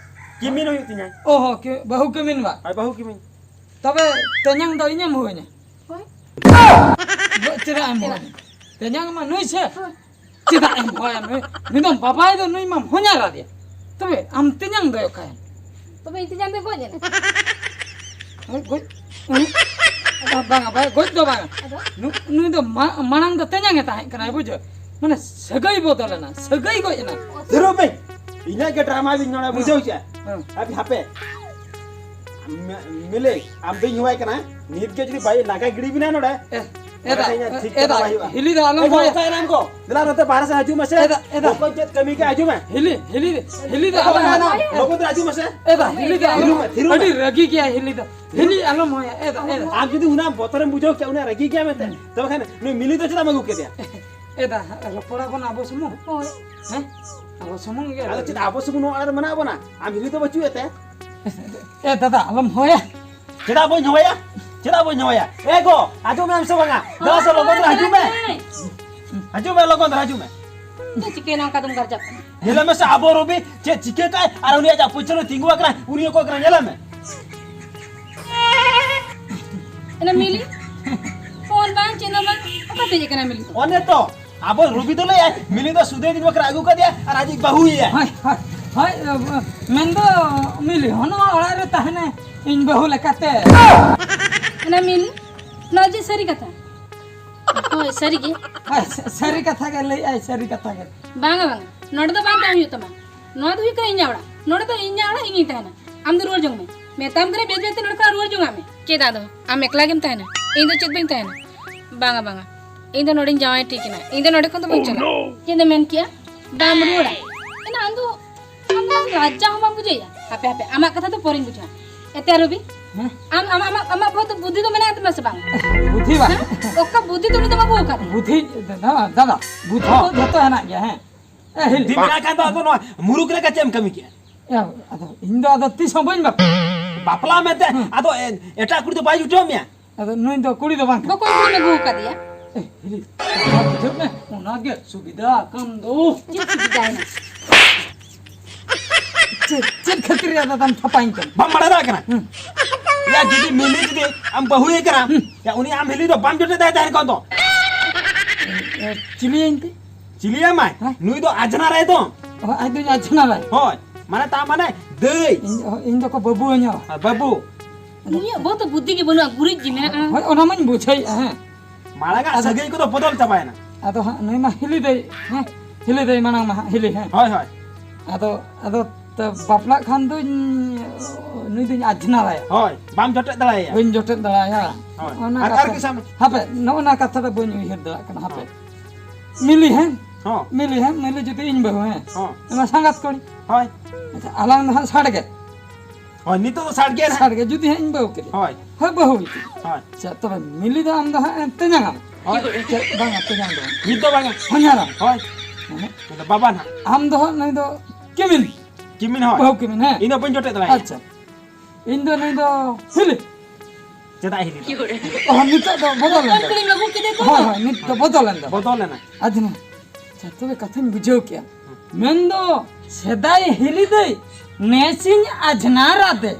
ᱠᱤᱢᱤᱱ ᱦᱩᱭᱩᱜ ᱛᱤᱧᱟᱭ᱾ ᱚᱦᱚ, ᱠᱤ-, ᱵᱟᱹᱦᱩ ᱠᱤᱢᱤᱱ ᱵᱟ? ᱦᱳᱭ, ᱵᱟᱹᱦᱩ ᱠᱤᱢᱤᱱ᱾ ᱛᱚᱵᱮ ᱛᱮᱧᱟᱝ ᱫᱚ ᱤᱧᱮᱢ ᱦᱚᱦᱚᱧᱟ? ᱦᱳᱭ᱾ ᱪᱮᱫᱟᱜ ᱮᱢ ᱦᱚᱦᱚᱧᱟ? ᱛᱮᱧᱟᱝ ᱢᱟ ᱱᱩᱭ ᱥᱮ? ᱦᱳᱭ᱾ ᱪᱮᱫᱟᱜ ᱮᱢ ᱦᱚᱦᱚᱭᱟ ᱱᱩᱭ? ᱱᱩᱭ ᱫᱚ ᱵᱟᱵᱟᱭ ᱫᱚ, ᱱᱩᱭ ᱢᱟᱢ ᱦᱚᱧᱦᱟᱨ ᱟᱫᱮᱭᱟ᱾ ᱛᱚᱵᱮ ᱟᱢ ᱛᱮᱧᱟᱝ ᱫᱚᱭ ᱚᱠᱟᱭᱮᱱ? ᱛᱚᱵᱮ ᱤᱧ ᱛᱮᱧᱟᱝ ᱫᱚᱭ ᱜᱚᱡ ᱮᱱᱟ᱾ ᱦᱳᱭ, ᱜᱚᱡ᱾ ᱩᱱᱤ-, ᱵᱟᱝᱟ, ᱵᱟᱭ ᱜᱚᱡ ᱫᱚ ᱵᱟᱝᱟ᱾ ᱟᱫᱚ? ᱱᱩ-, ᱱᱩᱭ ᱫᱚ ᱢᱟ-, ᱢᱟᱲᱟᱝ ᱫᱚ ᱛᱮᱧᱟᱝ ᱮ ᱛᱟᱦᱮᱸ ᱠᱟᱱᱟᱭ, ᱵᱩᱡᱷᱟᱹᱣ? ᱢᱟᱱᱮ ᱥᱟᱹᱜᱟᱹᱭ ᱵᱚᱫᱚᱞ ᱮᱱᱟ, ᱥᱟᱹᱜᱟᱹᱭ ᱜᱚᱡ ᱮᱱᱟ᱾ ᱫᱷᱤᱨᱩ ᱵᱷᱟᱹᱭ, ᱤᱱᱟᱹᱜ ᱜᱮ ᱰᱨᱟᱢᱟ ᱵᱤᱱ ᱱᱚᱰᱮ ᱦᱮᱸ᱾ ᱵᱩᱡᱷᱟᱹᱣ ᱪᱮᱫ? ᱦᱮᱸ᱾ ᱟᱹᱵᱤᱱ ᱦᱟᱯᱮ᱾ ᱢᱮ-, ᱢᱤᱞᱮ, ᱟᱢ ᱫᱚᱧ ᱦᱚᱦᱚᱣᱟᱭ ᱠᱟᱱᱟ, ᱱᱤᱛ ᱜᱮ ᱡᱩᱫᱤ ᱵᱟᱭ ᱞᱟᱜᱟ ᱜᱤᱰᱤ ᱵᱤᱱᱟ ᱱᱚᱰᱮ, ᱮ, ᱮᱫᱟ, ᱵᱟᱠᱷᱟᱡ ᱤᱧᱟᱹᱜ ᱴᱷᱤᱠ ᱮᱫᱟ, ᱠᱟᱛᱷᱟ ᱵᱟᱭ ᱦᱩᱭᱩᱜᱼᱟ᱾ ᱦᱤᱞᱤ ᱫᱚ ᱟᱞᱚᱢ ᱮᱫᱟ, ᱦᱚᱦᱚᱭᱟ᱾ ᱚᱠᱟᱭ ᱱᱟᱢ ᱠᱚ? ᱫᱮᱞᱟ ᱱᱚᱛᱮ ᱵᱟᱦᱨᱮ ᱥᱮᱫ ᱦᱤᱡᱩᱜ ᱢᱮᱥᱮ᱾ ᱮᱫᱟ, ᱮᱫᱟ᱾ ᱚᱠᱚᱭ ᱪᱮᱫ ᱠᱟᱹᱢᱤ ᱜᱮ ᱦᱤᱡᱩᱜ ᱢᱮ᱾ ᱦᱤᱞᱤ, ᱦᱤᱞᱤ, ᱦᱤᱞᱤ ᱫᱚ ᱚᱠᱚᱭ ᱟᱞᱚᱢ ᱱᱟᱢ? ᱦᱚᱦᱚᱭᱟ᱾ ᱞᱚᱜᱚᱱ ᱫᱷᱟᱨᱟ ᱦᱤᱡᱩᱜ ᱢᱮᱥᱮ᱾ ᱮᱫᱟ, ᱦᱤᱞᱤ ᱫᱚ ᱛᱷᱤᱨᱩ ᱟᱞᱚᱢ ᱢᱮ, ᱦᱚᱦᱚᱭᱟ᱾ ᱛᱷᱤᱨᱩ ᱢᱮ᱾ ᱟᱹᱰᱤ ᱨᱟᱹᱜᱤ ᱜᱮᱭᱟᱭ ᱦᱤᱞᱤ ᱫᱚ᱾ ᱦᱤᱞᱤ ᱟᱞᱚᱢ ᱦᱚᱦᱚᱭᱟ᱾ ᱮᱫᱟ, ᱮᱫᱟ᱾ ᱟᱢ ᱡᱩᱫᱤ ᱩᱱᱟᱹᱜ ᱵᱚᱛᱚᱨᱮᱢ ᱵᱩᱡᱷᱟᱹᱣ ᱠᱮᱭᱟ, ᱩᱱᱟᱹᱜ ᱨᱟᱹᱜᱤ ᱜᱮᱭᱟ ᱢᱮᱱᱛᱮ, ᱦᱩᱸ᱾ ᱛᱚᱵᱮ ᱠᱷᱟᱱ ᱱᱩᱭ ᱢᱤᱞᱤ ᱫᱚ ᱪᱮᱫᱟᱜ ᱮᱢ ᱟᱹᱜᱩ ᱠᱮᱫᱮᱭᱟ? ᱮᱫᱟ, ᱨᱚᱯᱚᱲ ᱟᱵᱚᱱ ᱟᱵᱚ ᱥᱩᱢᱩᱝ᱾ ᱦᱳᱭ᱾ ᱦᱮᱸ? ᱟᱵᱚ ᱥᱩᱢᱩᱝ ᱜᱮ᱾ ᱟᱫᱚ ᱪᱮᱫ ᱟᱵᱚ ᱥᱩᱢᱩᱝ ᱱᱚᱣᱟ ᱚᱲᱟᱜ ᱨᱮ ᱢᱮᱱᱟᱜ ᱵᱚᱱᱟ? ᱟᱢ ᱦᱤᱞᱤ ᱫᱚ ᱵᱟᱹᱪᱩᱜ ᱮᱛᱮ? ᱮ ᱫᱟᱫᱟ, ᱟᱞᱚᱢ ᱦᱚᱦᱚᱭᱟ᱾ ᱪᱮᱫᱟᱜ ᱵᱟᱹᱧ ᱦᱚᱦᱚᱭᱟ? ᱪᱮᱫᱟᱜ ᱵᱟᱹᱧ ᱦᱚᱦᱚᱭᱟ? ᱮ ᱜᱚ, ᱟᱸᱡᱚᱢ ᱢᱮ ᱟᱢ ᱥᱮ ᱵᱟᱝᱟ? ᱫᱮᱞᱟ ᱥᱮ, ᱞᱚᱜᱚᱱ ᱫᱷᱟᱨᱟ ᱦᱤᱡᱩᱜ ᱢᱮ᱾ ᱦᱤᱡᱩᱜ ᱢᱮ, ᱞᱚᱜᱚᱱ ᱫᱷᱟᱨᱟ ᱦᱤᱡᱩᱜ ᱢᱮ᱾ ᱪᱮᱫ ᱪᱤᱠᱟᱹᱭᱮᱱᱟ ᱚᱱᱠᱟ ᱫᱚᱢ ᱜᱟᱨᱡᱟᱜ ᱠᱟᱱᱟ? ᱧᱮᱞᱮ ᱢᱮᱥᱮ, ᱟᱵᱚ ᱨᱚᱵᱤ ᱪᱮᱫ ᱪᱤᱠᱟᱹ ᱠᱟᱜᱼᱟᱭ ᱟᱨ ᱩᱱᱤᱭᱟᱜ ᱡᱟᱦᱟᱸ ᱯᱚᱪᱷᱚᱱ ᱨᱮ ᱛᱤᱸᱜᱩ ᱟᱠᱟᱱᱟᱭ, ᱩᱱᱤ ᱚᱠᱚᱭ ᱠᱟᱱᱟᱭ? ᱧᱮᱞᱮ ᱢᱮ᱾ ᱮᱱᱟ ᱢᱤᱞᱤ? ᱯᱷᱳᱱ ᱵᱟᱝ, ᱪᱮᱫ ᱦᱚᱸ ᱵᱟᱝ᱾ ᱚᱠᱟᱛᱮ ᱦᱮᱡ ᱟᱠᱟᱱᱟ ᱢᱤᱞᱤ ᱫᱚ? ᱚᱱᱮ ᱛᱚ, ᱟᱵᱚ ᱨᱚᱵᱤ ᱫᱚ ᱞᱟᱹᱭᱟᱭ, ᱢᱤᱞᱤ ᱫᱚ ᱥᱩᱫᱷᱟᱹᱭ ᱫᱤᱱ ᱵᱟᱠᱷᱨᱟ ᱟᱹᱜᱩ ᱠᱟᱫᱮᱭᱟ ᱟᱨ ᱟᱡᱤᱡ ᱵᱟᱹᱦᱩᱭᱮᱭᱟ᱾ ᱦᱳᱭ, ᱦᱳᱭ, ᱦᱳᱭ, ᱢᱮᱱᱫᱚ ᱢᱤᱞᱤ ᱦᱚᱸ ᱱᱚᱣᱟ ᱚᱲᱟᱜ ᱨᱮ ᱛᱟᱦᱮᱱᱟᱭ ᱤᱧ ᱵᱟᱹᱦᱩ ᱞᱮᱠᱟᱛᱮ᱾ ᱮᱱᱟ ᱢᱤᱞᱤ, ᱱᱚᱣᱟ ᱡᱮ ᱥᱟᱹᱨᱤ ᱠᱟᱛᱷᱟ? ᱦᱳᱭ, ᱥᱟᱹᱨᱤ ᱜᱮ᱾ ᱦᱳᱭ, ᱥᱟ-, ᱥᱟᱹᱨᱤ ᱠᱟᱛᱷᱟ ᱜᱮ ᱞᱟᱹᱭᱮᱜᱼᱟᱭ, ᱥᱟᱹᱨᱤ ᱠᱟᱛᱷᱟ ᱜᱮ᱾ ᱵᱟᱝᱟ, ᱵᱟᱝᱟ, ᱱᱚᱰᱮ ᱫᱚ ᱵᱟᱝ ᱛᱟᱦᱮᱸ ᱦᱩᱭᱩᱜ ᱛᱟᱢᱟ᱾ ᱱᱚᱣᱟ ᱫᱚ ᱦᱩᱭᱩᱜ ᱠᱟᱱᱟ ᱤᱧᱟᱹᱜ ᱚᱲᱟᱜ, ᱱᱚᱰᱮ ᱫᱚ ᱤᱧᱟᱹᱜ ᱚᱲᱟᱜ, ᱤᱧᱤᱧ ᱛᱟᱦᱮᱱᱟ᱾ ᱟᱢ ᱫᱚ ᱨᱩᱣᱟᱹᱲ ᱡᱚᱝ ᱢᱮ᱾ ᱢᱮᱛᱟᱢ ᱠᱟᱱᱟ ᱵᱮᱥ ᱵᱮᱥ ᱛᱮ ᱱᱚᱰᱮ ᱠᱷᱚᱱᱟᱜ ᱨᱩᱣᱟᱹᱲ ᱡᱚᱝ ᱟᱜ ᱢᱮ᱾ ᱪᱮᱫᱟᱜ ᱫᱚ? ᱟᱢ ᱮᱠᱞᱟ ᱜᱮᱢ ᱛᱟᱦᱮᱱᱟ, ᱤᱧ ᱫᱚ ᱪᱮᱫ ᱵᱟᱹᱧ ᱛᱟᱦᱮᱱᱟ? ᱵᱟᱝᱟ, ᱵᱟᱝᱟ, ᱤᱧ ᱫᱚ ᱱᱚᱰᱮᱧ ᱡᱟᱶᱟᱭ ᱴᱷᱤᱠ ᱮᱱᱟ, ᱤᱧ ᱫᱚ ᱱᱚᱰᱮ ᱠᱷᱚᱱ ᱫᱚ ᱵᱟᱹᱧ ᱪᱟᱞᱟᱜᱼᱟ᱾ ᱪᱮᱫ ᱮᱢ ᱢᱮᱱ ᱠᱮᱜᱼᱟ? ᱵᱟᱢ ᱨᱩᱣᱟᱹᱲᱟ? ᱮᱱᱟ ᱟᱢ ᱫᱚ, ᱟᱢ ᱫᱚ ᱞᱟᱡᱡᱟ ᱦᱚᱸ ᱵᱟᱢ ᱵᱩᱡᱷᱟᱹᱣᱮᱜᱼᱟ? ᱦᱟᱯᱮ, ᱦᱟᱯᱮ, ᱟᱢᱟᱜ ᱠᱟᱛᱷᱟ ᱫᱚ ᱯᱚᱨᱮᱧ ᱵᱩᱡᱷᱟᱹᱣᱟ᱾ ᱮᱛᱮ ᱨᱚᱵᱤ, ᱦᱮᱸ? ᱟᱢ, ᱟᱢ, ᱟᱢᱟᱜ, ᱟᱢᱟᱜ ᱵᱚᱦᱚᱜ ᱫᱚ ᱵᱩᱫᱷᱤ ᱫᱚ ᱢᱮᱱᱟᱜ ᱛᱟᱢᱟ ᱥᱮ ᱵᱟᱝ? ᱵᱩᱫᱷᱤ ᱵᱟᱝ᱾ ᱦᱮᱸ? ᱚᱠᱟ ᱵᱩᱫᱷᱤ ᱛᱮ ᱩᱱᱤ ᱫᱚ ᱵᱟᱹᱦᱩ ᱟᱠᱟᱫᱮᱭᱟ? ᱵᱩᱫᱷᱤ, ᱫᱟᱫᱟ, ᱫᱟᱫᱟ, ᱵᱩᱫᱷᱤ ᱦᱚᱸ᱾ ᱫᱚ ᱡᱷᱚᱛᱚ ᱦᱮᱱᱟᱜ ᱜᱮᱭᱟ, ᱦᱮᱸ᱾ ᱮ, ᱦᱤᱞᱤ᱾ ᱫᱤ ᱢᱮᱱᱟᱜ ᱠᱷᱟᱱ ᱫᱚ ᱟᱫᱚ ᱱᱚᱣᱟ ᱢᱩᱨᱩᱠ ᱨᱮ ᱪᱮᱫ ᱮᱢ ᱠᱟᱹᱢᱤ ᱠᱮᱜᱼᱟ? ᱮ, ᱟᱫᱚ ᱤᱧ ᱫᱚ ᱟᱫᱚ ᱛᱤᱥ ᱦᱚᱸ ᱵᱟᱹᱧ ᱵᱟᱯᱞᱟᱜᱼᱟ᱾ ᱵᱟᱯᱞᱟ ᱢᱮᱱᱛᱮ ᱦᱮᱸ᱾ ᱟᱫᱚ ᱮ-, ᱮᱴᱟᱜ ᱠᱩᱲᱤ ᱫᱚ ᱵᱟᱭ ᱡᱩᱴᱟᱹᱣ ᱢᱮᱭᱟ? ᱟᱫᱚ ᱱᱩᱭ ᱫᱚ ᱠᱩᱲᱤ ᱫᱚ ᱵᱟᱝ ᱠᱟᱱᱟ᱾ ᱵᱟᱠᱚ ᱤᱫᱤ ᱟᱹᱜᱩ ᱟᱠᱟᱫᱮᱭᱟ᱾ ᱮ, ᱦᱤᱞᱤ, ᱠᱟᱛᱷᱟ ᱵᱩᱡᱷᱟᱹᱣ ᱢᱮ, ᱚᱱᱟ ᱜᱮ ᱥᱩᱵᱤᱫᱷᱟ ᱠᱟᱱ ᱫᱚ᱾ ᱪᱮᱫ ᱥᱩᱵᱤᱫᱷᱟ ᱦᱮᱱᱟᱜ? ᱪᱮᱫ, ᱪᱮᱫ ᱠᱷᱟᱹᱛᱤᱨ ᱨᱮ ᱫᱟᱫᱟᱢ ᱛᱷᱟᱯᱟᱭᱤᱧ ᱠᱟᱱᱟ? ᱵᱟᱢ ᱵᱟᱲᱟᱭ ᱫᱟᱲᱮᱭᱟᱜ ᱠᱟᱱᱟ? ᱦᱩᱸ᱾ ᱭᱟ, ᱡᱩᱫᱤ ᱢᱤᱞᱤ ᱡᱩᱫᱤ ᱟᱢ ᱵᱟᱹᱦᱩᱭᱮ ᱠᱟᱱᱟ, ᱦᱩᱸ᱾ ᱭᱟ, ᱩᱱᱤ ᱟᱢ ᱦᱤᱞᱤ ᱫᱚ ᱵᱟᱢ ᱡᱚᱴᱮᱫ ᱫᱟᱲᱮᱭᱟᱭ ᱛᱟᱦᱮᱸ ᱠᱚᱜ ᱫᱚ᱾ ᱮ, ᱪᱤᱞᱤᱭᱮᱱ ᱛᱮ? ᱪᱤᱞᱤᱭᱟᱢᱟᱭ? ᱦᱮᱸ? ᱱᱩᱭ ᱫᱚ ᱟᱡᱷᱱᱟᱨᱟᱭ ᱫᱚ᱾ ᱚ, ᱟᱡ ᱫᱚᱧ ᱟᱡᱷᱱᱟᱨᱟᱭ᱾ ᱦᱳᱭ, ᱢᱟᱱᱮ ᱛᱟ ᱢᱟᱱᱮ ᱫᱟᱹᱭ᱾ ᱤᱧ, ᱤᱧ ᱫᱚᱠᱚ ᱵᱟᱹᱵᱩ ᱟᱹᱧᱟ᱾ ᱟᱨ ᱵᱟᱹᱵᱩ᱾ ᱩᱱᱤᱭᱟᱜ ᱵᱚᱦᱚᱜ ᱫᱚ ᱵᱩᱫᱽᱫᱷᱤ ᱜᱮ ᱵᱟᱹᱱᱩᱜᱼᱟ, ᱜᱩᱨᱤᱡ ᱜᱮ ᱢᱮᱱᱟᱜᱼᱟ᱾ ᱦᱳᱭ, ᱚᱱᱟ ᱢᱟᱧ ᱵᱩᱡᱷᱟᱹᱣᱮᱫᱼᱟ, ᱦᱮᱸ᱾ ᱢᱟᱲᱟᱝᱟᱜ ᱟᱫᱚ ᱥᱟᱹᱜᱟᱹᱭ ᱠᱚᱫᱚ ᱵᱚᱫᱚᱞ ᱪᱟᱵᱟᱭᱮᱱᱟ᱾ ᱟᱫᱚ ᱦᱟᱸᱜ ᱱᱩᱭ ᱢᱟ ᱦᱤᱞᱤ ᱫᱟᱹᱭ, ᱦᱮᱸ, ᱦᱤᱞᱤ ᱫᱟᱹᱭ ᱢᱟᱲᱟᱝ ᱢᱟ ᱦᱟᱸᱜ ᱦᱤᱞᱤ, ᱦᱮᱸ᱾ ᱦᱳᱭ, ᱦᱳᱭ᱾ ᱟᱫᱚ, ᱟᱫᱚ ᱛᱚ ᱵᱟᱯᱞᱟᱜ ᱠᱷᱟᱱ ᱫᱩᱧ, ᱱᱩᱭ ᱫᱩᱧ ᱟᱡᱷᱱᱟᱨᱟᱭᱟ᱾ ᱦᱳᱭ, ᱵᱟᱢ ᱡᱚᱴᱮᱫ ᱫᱟᱲᱮᱭᱟᱭᱟ᱾ ᱵᱟᱹᱧ ᱡᱚᱴᱮᱫ ᱫᱟᱲᱮᱭᱟᱭᱟ᱾ ᱦᱳᱭ᱾ ᱚᱱᱟ ᱟᱨ, ᱟᱨ ᱠᱟᱛᱷᱟ, ᱠᱤ ᱥᱟᱢ- ᱦᱟᱯᱮ, ᱱᱚᱜᱼᱚ ᱱᱟ ᱠᱟᱛᱷᱟ ᱫᱚ ᱵᱟᱹᱧ ᱩᱭᱦᱟᱹᱨ ᱫᱟᱲᱮᱭᱟᱜ ᱠᱟᱱᱟ, ᱦᱟᱯᱮ᱾ ᱦᱳᱭ᱾ ᱢᱤᱞᱤ, ᱦᱮᱸ? ᱦᱚᱸ᱾ ᱢᱤᱞᱤ, ᱦᱮᱸ? ᱢᱤᱞᱤ ᱡᱩᱫᱤ ᱤᱧ ᱵᱟᱹᱦᱩ, ᱦᱮᱸ? ᱦᱚᱸ᱾ ᱚᱱᱟ ᱥᱟᱸᱜᱟᱛ ᱠᱩᱲᱤ᱾ ᱦᱳᱭ᱾ ᱟᱪᱪᱷᱟ, ᱟᱞᱟᱝ ᱫᱚ ᱦᱟᱸᱜ ᱥᱟᱰᱜᱮ᱾ ᱦᱳᱭ, ᱱᱤᱛᱚᱜ ᱫᱚ ᱥᱟᱰᱜᱮ ᱱᱟᱦᱟᱜ᱾ ᱥᱟᱰᱜᱮ, ᱡᱩᱫᱤ ᱦᱟᱸᱜ ᱤᱧ ᱵᱟᱹᱦᱩ ᱠᱮᱫᱮ᱾ ᱦᱳᱭ᱾ ᱦᱳᱭ, ᱵᱟᱹᱦᱩ ᱠᱮᱫᱮ᱾ ᱦᱳᱭ᱾ ᱟᱪᱪᱷᱟ, ᱛᱚᱵᱮ ᱢᱤᱞᱤ ᱫᱚ ᱟᱢ ᱫᱚ ᱦᱟᱸᱜ ᱛᱮᱧᱟᱝᱟᱢ᱾ ᱦᱳᱭ᱾ ᱪᱮᱫ, ᱵᱟᱝᱟ, ᱛᱮᱧᱟᱝ ᱫᱚ ᱵᱟᱝ᱾ ᱱᱤᱛ ᱫᱚ ᱵᱟᱝᱟ᱾ ᱦᱚᱧᱦᱟᱨᱟᱢ᱾ ᱦᱳᱭ᱾ ᱦᱮᱸ᱾ ᱱᱤᱛ ᱫᱚ ᱵᱟᱵᱟ ᱱᱟᱦᱟᱜ᱾ ᱟᱢ ᱫᱚ ᱦᱟᱸᱜ ᱱᱩᱭ ᱫᱚ ᱠᱤᱢᱤᱱ᱾ ᱠᱤᱢᱤᱱ, ᱦᱳᱭ᱾ ᱵᱟᱹᱦᱩ ᱠᱤᱢᱤᱱ, ᱦᱮᱸ᱾ ᱤᱧ ᱫᱚ ᱵᱟᱹᱧ ᱡᱚᱴᱮᱫ ᱫᱟᱲᱮᱭᱟᱜᱼᱟ᱾ ᱟᱪᱪᱷᱟ᱾ ᱤᱧ ᱫᱚ ᱱᱩᱭ ᱫᱚ ᱦᱤᱞᱤ᱾ ᱪᱮᱫᱟᱜ ᱦᱤᱞᱤ ᱫᱚ? ᱚ, ᱱᱤᱛᱚᱜ ᱫᱚ ᱵᱚᱫᱚᱞ ᱮᱱ ᱫᱚ᱾ ᱠᱩᱲᱤᱢ ᱟᱹᱜᱩ ᱠᱮᱫᱮ ᱠᱚ᱾ ᱦᱳᱭ, ᱦᱳᱭ, ᱱᱤᱛ ᱫᱚ ᱵᱚᱫᱚᱞ ᱮᱱ ᱫᱚ᱾ ᱵᱚᱫᱚᱞ ᱮᱱᱟ᱾ ᱟᱫᱚ ᱱᱟ, ᱟᱪᱪᱷᱟ, ᱛᱚᱵᱮ ᱠᱟᱛᱷᱟᱧ ᱵᱩᱡᱷᱟᱹᱣ ᱠᱮᱜᱼᱟ᱾ ᱦᱩᱸ᱾ ᱢᱮᱱᱫᱚ ᱥᱮᱫᱟᱭ ᱦᱤᱞᱤ ᱫᱟᱹᱭ, ᱱᱮᱥᱤᱧ ᱟᱡᱷᱱᱟᱨ ᱟᱫᱮ᱾